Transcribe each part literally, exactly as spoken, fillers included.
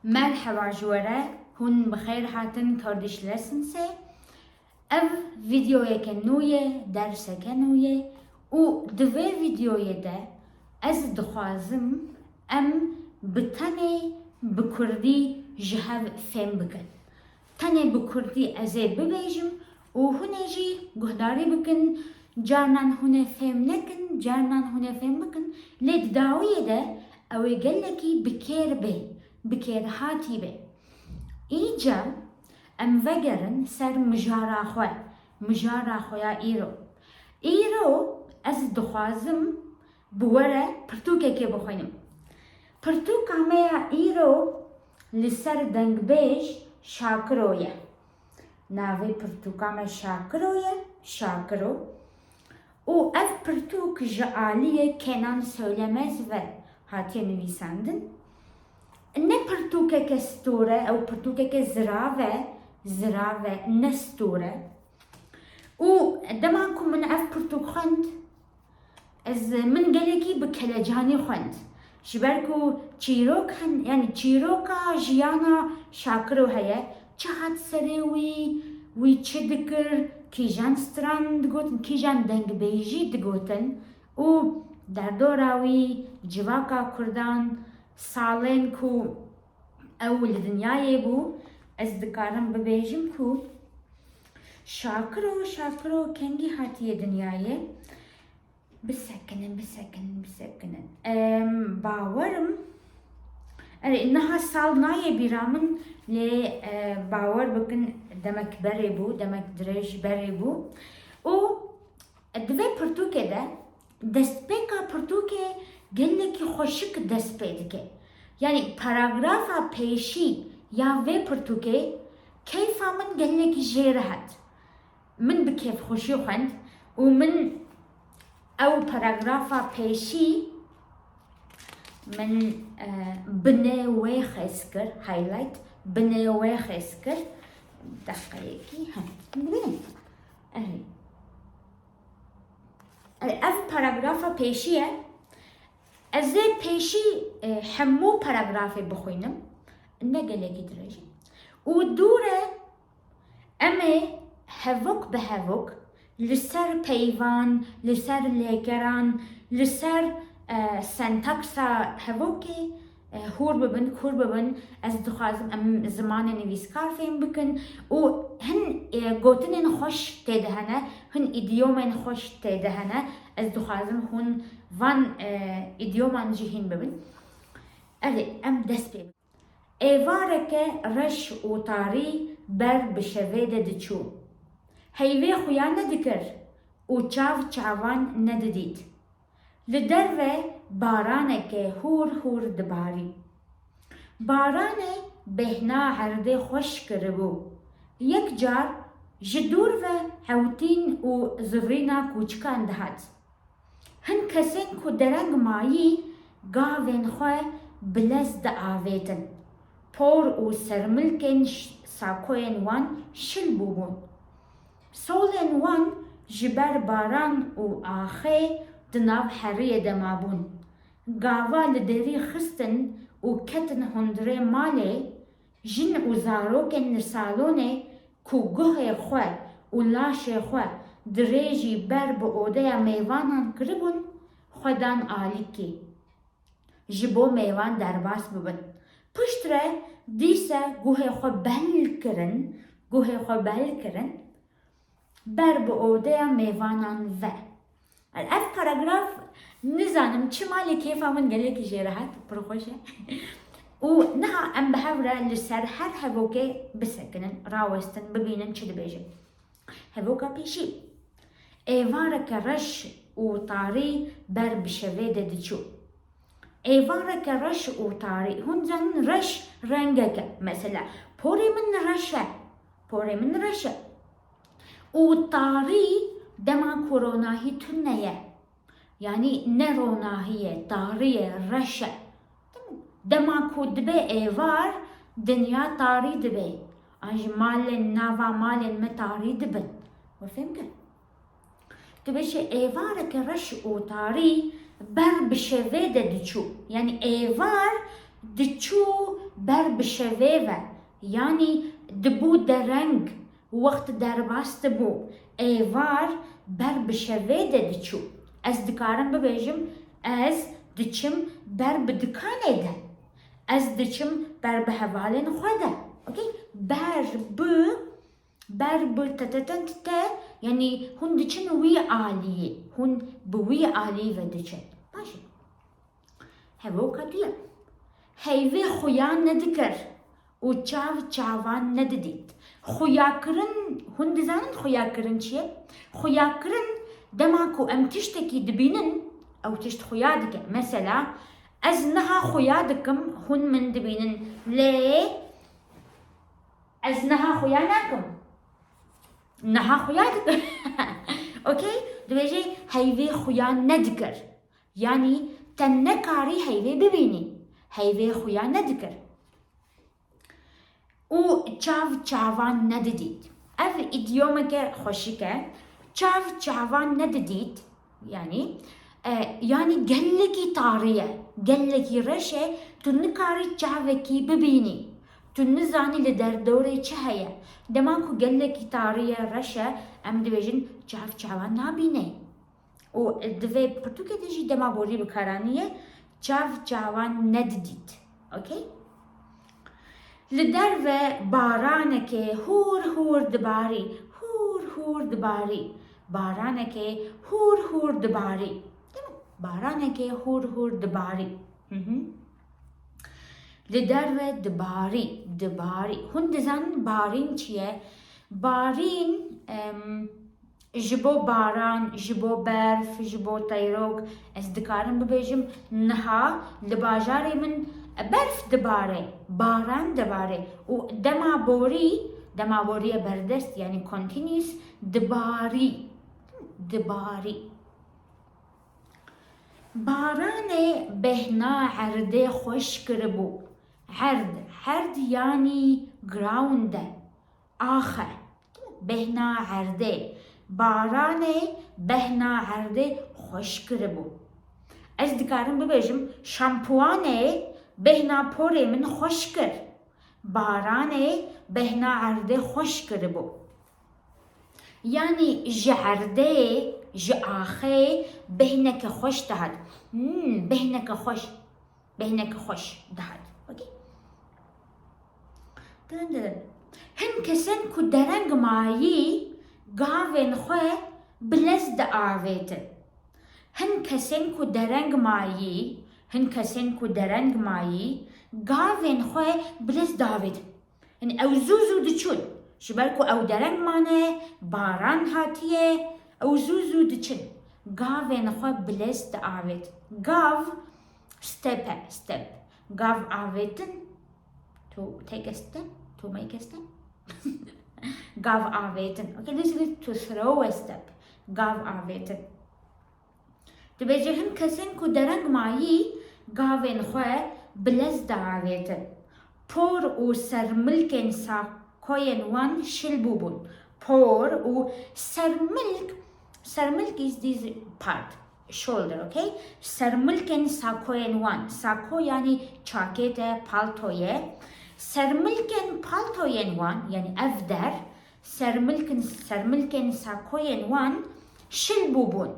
Merheba ji we re, hûn bi xêr hatin Kurdish Lessons'ê. Ev vîdeoyeke nû ye, derseke nû ye û di vê vîdeoyê de ez dixwazim em bi tenê bi kurdî ji hev fêm bikin. Tenê bi kurdî ez ê bibêjim û hûn ê jî guhdarî bikin. Carinan hûn ê fêm nekin, carinan hûn ê fêm bikin. Lê di dawiyê de ew ê gelekî bi kêr bê, bi kêrhatî bê. Îca em vegerin ser mijara xwe, mijara xwe ya îro. Îro ez dixwazim bi we re pirtûkekê bixwînim. Pirtûka me ya îro li ser dengbêj Şakiro ye. Navê pirtûka me Şakiro ye, Şakiro. Û ev pirtûk ji aliyê Kenan Söylemez ve hatiye nivîsandin. Ne pirtûkeke stûr e, ew pirtûkeke zirav e, zirav e, ne stûr e. Û dema ku min ev pirtûk xwend, ez, min gelekî bi kelecanî xwend. Ji ber ku çîrok hen, yani çîroka jiyana Şakiro heye, çi hat serê wî, wî çi dikir, kîjan stran digotin, kîjan dengbêjî digotin û derdora wî, civaka kurdan, salên ku ew li dinyayê bû, ez dikarim bibêjim ku Şakiro, Şakiro kengî hatiye dinyayê? Bisekinin, bisekinin, bisekinin. Em, bawerim, erê, niha sal nayê bîra min, lê, e, bawer bikin, demek berê bû, demek dirêj berê bû. Û di vê pirtûkê de, destpêka pirtûkê gelekî xweşik dest pê dike. Yani paragrafa pêşî ya vê pirtûkê keyfa min gelekî jê re hat. Min bi kêfxweşî xwend û min ew paragrafa pêşî min, e, binê wê xêz kir, highlight, binê wê xêz kir. Deqeyekî, he, bibînin. Erê. Erê, ev paragrafa pêşî ye. Ez ê pêşî, e, hemû paragrafê bixwînim. Ne gelekî dirêj e. Û dû re em ê hevok bi hevok li ser peyvan, li ser lêkeran, li ser, e, sentaksa hevokê, e, hûr bibin, kûr bibin. Ez dixwazim em zimanê nivîskar fêm bikin û hin, e, gotinên xweş tê de hene, hin îdiyomên xweş tê de hene. Ez dixwazim hûn van, e, îdiyoman jî hîn bibin. Erê, em dest pê bikin. Êvareke reş û tarî ber bi şevê de diçû. Heyvê xuya nedikir û çav çavan nedidît. Li derve baraneke hûr hûr dibarî. Baranê bêhna erdê xweş kiribû. Yek car ji dûr ve hewtîn û zivrîna kûçikan dihat. Hin kesên ku dereng mayî gavên xwe bi lez diavêtin. Por û sermilkên ş-, sakoyên wan şil bûbûn. Solên wan ji ber baran û axê di nav heriyê de mabûn. Gava li derî xistin û ketin hundirê malê, jin û zarokên li salonê ku guhê xwe û laşê xwe dirêjî ber bi odeya mêvanan kiribûn, xwe dan alîkî. Ji bo mêvan derbas bibin. Pişt re dîse guhê xwe bel kirin, guhê xwe bel kirin, ber bi odeya mêvanan ve. Ev paragraf, nizanim çima, lê kêfa min gelekî jê re hat, pir xweş e. Û niha em bi hev re li ser her hevokê bisekinin, rawestin, bibînin çi dibêje. Hevoka pêşî. Êvareke reş û tarî ber bi şevê de diçû. Êvareke reş û tarî. Hûn zanin reş rengek e. Mesela, porê min reş e. Porê min reş e. Û tarî dema ku ronahî tune ye. Yanî ne ronahî ye, tarî ye, reş e. Dema ku dibe êvar, dinya tarî dibe. An jî malên, nava malên me tarî dibin. We fêm kir? Dibêje êvareke reş û tarî ber bi şevê de diçû. Yanî êvar diçû, Ber bi şevê ve, yanî dibû dereng, wext derbas dibû, êvar ber bi şevê de diçû. Ez dikarim bibêjim, ez diçim ber bi dikanê de. Ez diçim ber bi hevalên xwe de. Okey? Ber bi, ber bi te te ten te, yanî hûn diçin wî aliyê, hûn bi wî alî ve diçin. Baş e. Hevoka duya. Heyvê xuya nedikir û çav çavan nedidît. Xuyakirin, hûn dizanin xuyakirin çi ye? Xuyakirin, dema ku em tiştekî dibînin, ew tişt xuya dike. Mesela, ez niha xuya dikim, hûn min dibînin. Lê ez niha xuya nakim. Niha xuya dikim. Okey? Dibêje heyvê xuya nedikir. Yanî te nekarî heyvê bibînî. Heyvê xuya nedikir. Û çav çavan nedidît. Ev îdyomeke xweşik e. Çav çavan nedidît. Yanî, e, yanî gelekî tarî ye. Gelekî reş e. Tu nikarî çavekî bibînî. Tu nizanî li derdorê çi heye. Dema ku gelekî tarî ye, reş e, em dibêjin çav çavan nabîne. Û di vê pirtûkê de jî dema borî bi kar anî ye, çav çavan nedidît. Okey? Li derve baranekê hûr hûr dibarî, hûr hûr dibarî. Baranekê hûr hûr dibarî. Değil mi? Baranekê hûr hûr dibarî. Hı hı. Li derve dibarî, dibarî. Hûn dizanin barîn çi ye? Barîn, em, ji bo baran, ji bo berf, ji bo teyrok, ez dikarim bibêjim, niha li bajarê min berf dibare, baran dibare û dema borî, dema borî ye berdest, yanî continuous, dibarî, dibarî. Baranê bêhna erdê xweş kiribû. Erd, erd yanî ground e. Ax e. Bêhna erdê. Baranê bêhna erdê xweş kiribû. Ez dikarim bibêjim, şampuanê bêhna porê min xweş kir. Baranê bêhna erdê xweş kiribû. Yanî ji erdê, ji axê bêhneke xweş dihat. Hmm, bêhneke xweş. Bêhneke xweş dihat. Okey? Din din. Hin kesên ku dereng mayî gavên xwe bi lez diavêtin. Hin kesên ku dereng mayî, hin kesên ku dereng mayî gavên xwe bi lez diavêtin. Hin ew zû zû diçûn. Ji ber ku ew dereng mane, baran hatiye, ew zû zû diçin. Gavên xwe bi lez diavêtin. Gav step e, step. Gav avêtin. To take a step, to make a step. Gav avêtin. Okay, this is to throw a step. Gav avêtin. Dibêje hin kesên ku dereng mayî gavên xwe bi lez diavêtin. Por û sermilkên sakoyên wan şil bûbûn. Por û sermilk, sermilk is this part. Shoulder, okay? Sermilkên sakoyên wan. Sako yanî çakêt e, palto ye. Sermilkên paltoyên wan, yanî ev der, sermilkin, sermilkên sakoyên wan şil bûbûn.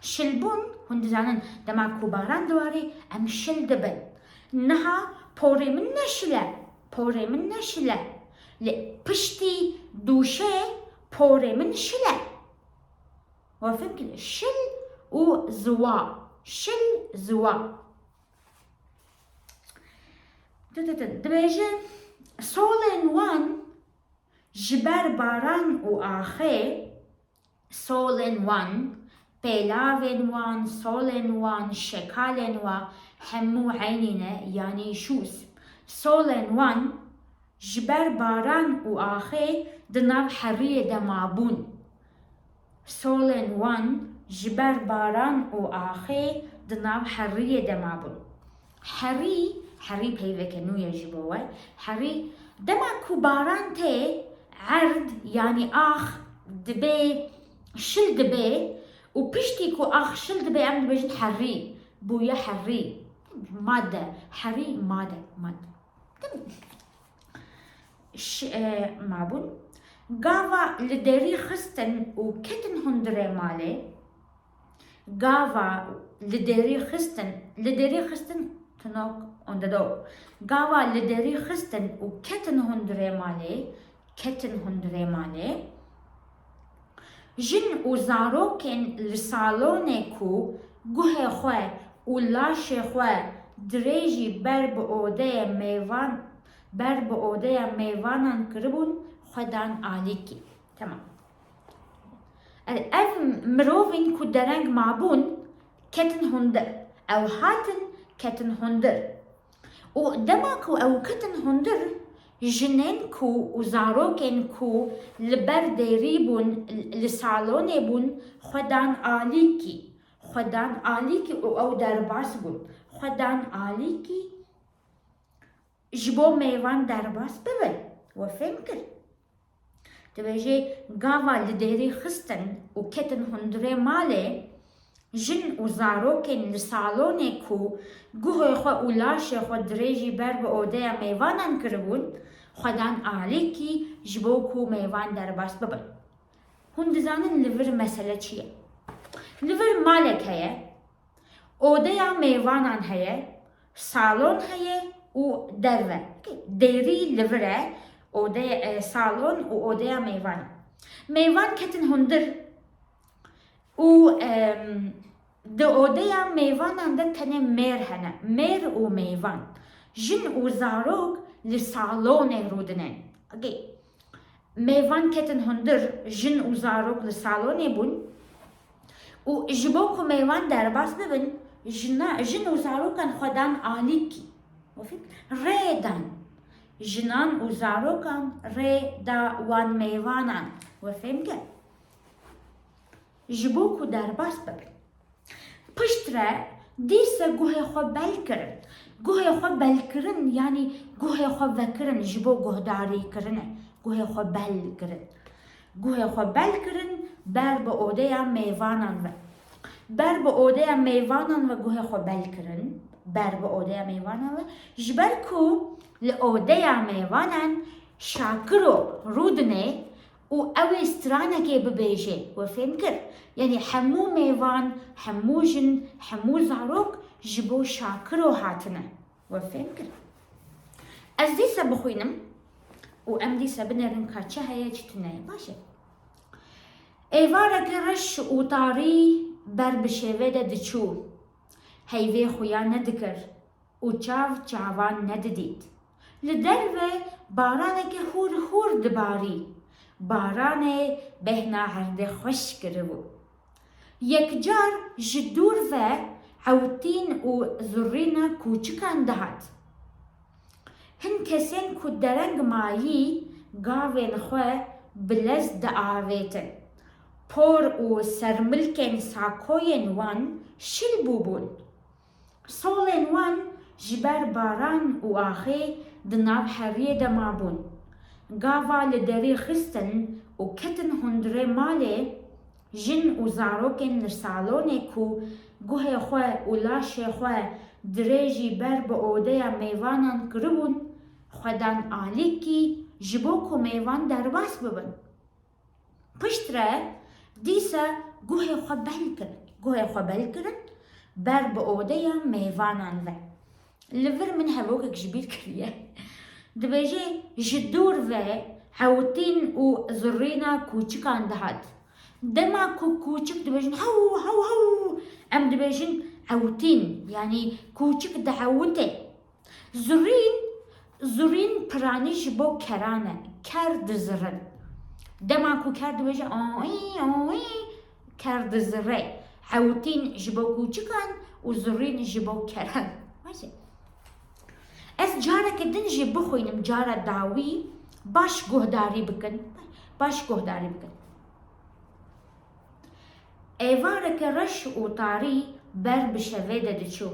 Şil bûn, hûn dizanin, dema ku baran diwarê, em şil dibin. Niha porê min ne şil e, porê min ne şil e. Li piştî dûşê porê min şil e. We fêm kiriye? Şil û ziwa. Şil, ziwa. Di, di, di, dibêje, solên wan ji ber baran û axê, solên wan, pêlavên wan, solên wan, şekalên wa, hemû eynî ne, yanî shoes. Solên wan, ji ber baran û axê di nav heriyê de mabûn. Solên wan ji ber baran û axê di nav heriyê de mabûn. Herî, herî peyveke nû ye ji bo we. Herî, dema ku baran tê, erd, yanî ax, dibe, şil dibe û piştî ku ax şil dibe, em dibêjin herî, bûye herî. Made, herî, made, made. Değil mi? ş-, e, mabûn. Gava li derî xistin û ketin hundirê malê. Gava li derî xistin, li derî xistin, to knock on the door. Gava li derî xistin û ketin hundirê malê, ketin hundirê malê. Jin û zarokên li salonê ku guhê xwe û laşê xwe dirêjî ber bi odeya mêvan, ber bi odeya mêvanan kiribûn, xwe dan alîkî. Temam. Ev mirovên ku dereng mabûn, ketin hundir. Ew hatin, ketin hundir. Û dema ku ew ketin hundir, jinên ku û zarokên ku li ber dêrî bûn, li salonê bûn, xwe dan alîkî. Xwe dan alîkî û ew derbas bûn. Xwe dan alîkî ji bo mêvan derbas bibin. We fêm kir? Dibêje, gava li dêrî xistin û ketin hundirê malê, jin û zarokên li salonê ku guhê xwe û laşê xwe dirêjî ber bi odeya mêvanan kiribûn, xwe dan alîkî ji bo ku mêvan derbas bibin. Hûn dizanin li vir mesele çi ye? Li vir malek heye, odeya mêvanan heye, salon heye û derve. Dêrî li vir e, odeya, e, salon û odeya mêvan. Mêvan ketin hundir û, em, di odeya mêvanan de tenê mêr hene. Mêr û mêvan. Jin û zarok li salonê rûdinin. Okey. Mêvan ketin hundir, jin û zarok li salonê bûn û ji bo ku mêvan derbas bibin, jina, jin û zarokan xwe dan alîkî. We fêm? Rê dan. Jinan û zarokan rê da wan mêvanan. We fêm kir? Ji bo ku derbas bibin. Piştre dîse guhê xwe bel kirin. Guhê xwe bel kirin, yanî guhê xwe vekirin ji bo guhdarî kirine. Guhê xwe bel kirin. Guhê xwe bel kirin ber bi odeya mêvanan ve. Ber bi odeya mêvanan ve guhê xwe bel kirin. Ber bi odeya mêvanan ve. Ji ber ku li odeya mêvanan Şakiro rûdine û ew ê stranekê bibêje, we fêm kir? Yanî hemû mêvan, hemû jin, hemû zarok ji bo Şakiro hatine, we fêm kir? Ez dîse bixwînim û em dîse binêrin ka çi heye, çi tune ye. Baş e. Êvareke reş û tarî ber bi şevê de diçû. Heyvê xuya nedikir û çav çavan nedidît. Li derve baraneke hûr hûr dibarî. Baranê bêhna erdê xweş kiribû. Yekcar ji dûr ve ewtîn û zurîna kûçikan dihat. Hin kesên ku dereng mayî gavên xwe bi lez diavêtin. Por û sermilkên sakoyên wan şil bûbûn. Solên wan ji ber baran û axê di nav heriyê de mabûn. Gava li derî xistin û ketin hundirê malê, jin û zarokên li salonê ku guhê xwe û laşê xwe dirêjî ber bi odeya mêvanan kiribûn, xwe dan alîkî ji bo ku mêvan derbas bibin. Piştre dîse guhê xwe bel kirin. Guhê xwe bel kirin ber bi odeya mêvanan ve. Li vir min hevokek ji bîr kiriye. Dibêje, ji dûr ve ewtîn û zurîna kûçikan dihat. Dema ku kûçik dibêjin, "Hew, hew, hew", em dibêjin ewtîn, yanî kûçik diewite. Zurîn, zurîn piranî ji bo keran e. Ker dizirin. Dema ku ker dibêje, "Oî, oî", ker dizire. Ewtîn ji bo kûçikan û zurîn ji bo keran. Baş e. Ez careke din jî bixwînim, cara dawî baş guhdarî bikin. Baş guhdarî bikin. Êvareke reş û tarî ber bi şevê de diçû.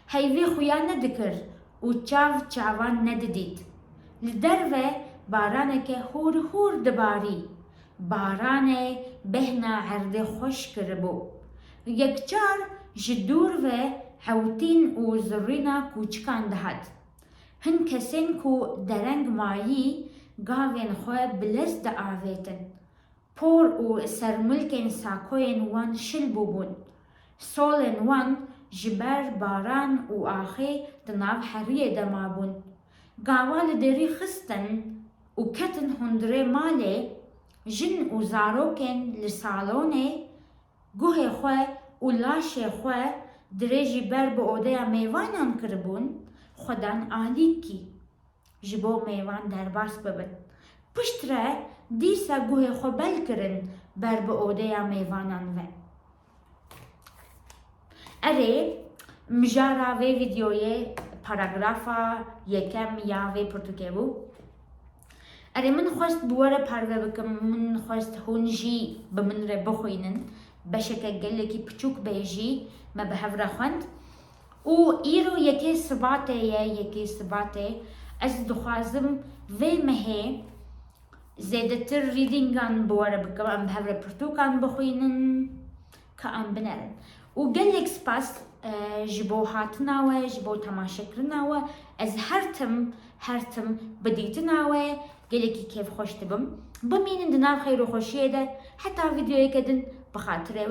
Heyvê xuya nedikir û çav çavan nedidît. Li derve baraneke hûr hûr dibarî. Baranê bêhna erdê xweş kiribû. Yekcar ji dûr ve hewtîn û zurîna kûçikan dihat. Hin kesên ku dereng mayî Gavên xwe bi lez diavêtin. Por û sermilkên sakoyên wan şil bûbûn. Solên wan ji ber baran û axê di nav heriyê de mabûn. Gava li derî xistin û ketin hundirê malê, jin û zarokên li salonê guhê xwe û laşê xwe dirêjî ber bi odeya mêvanan kiribûn, xwe dan alîkî. Ji bo mêvan derbas bibin. Piştre dîsa guhê xwe bel kirin ber bi odeya mêvanan ve. Erê, mijara vê vîdeoyê paragrafa yekem ya vê pirtûkê bû. Erê, min xwest bi we re parve bikim, min xwest hûn jî bi min re bixwînin. Beşeke gelekî piçûk bê jî me bi hev re xwend. Û îro yekê Sibatê ye, yekê Sibatê. Ez dixwazim vê mehê zêdetir readingan bi we re bikim, em bi hev re pirtûkan bixwînin, ka em binerin. Û gelek spas, e, ji bo hatina we, ji bo temaşekirina we. Ez her tim, her tim bi dîtina we gelekî kêfxweş dibim. Bimînin di nav xeyr û xweşiyê de, heta vîdeoyeke din bi xatirê we.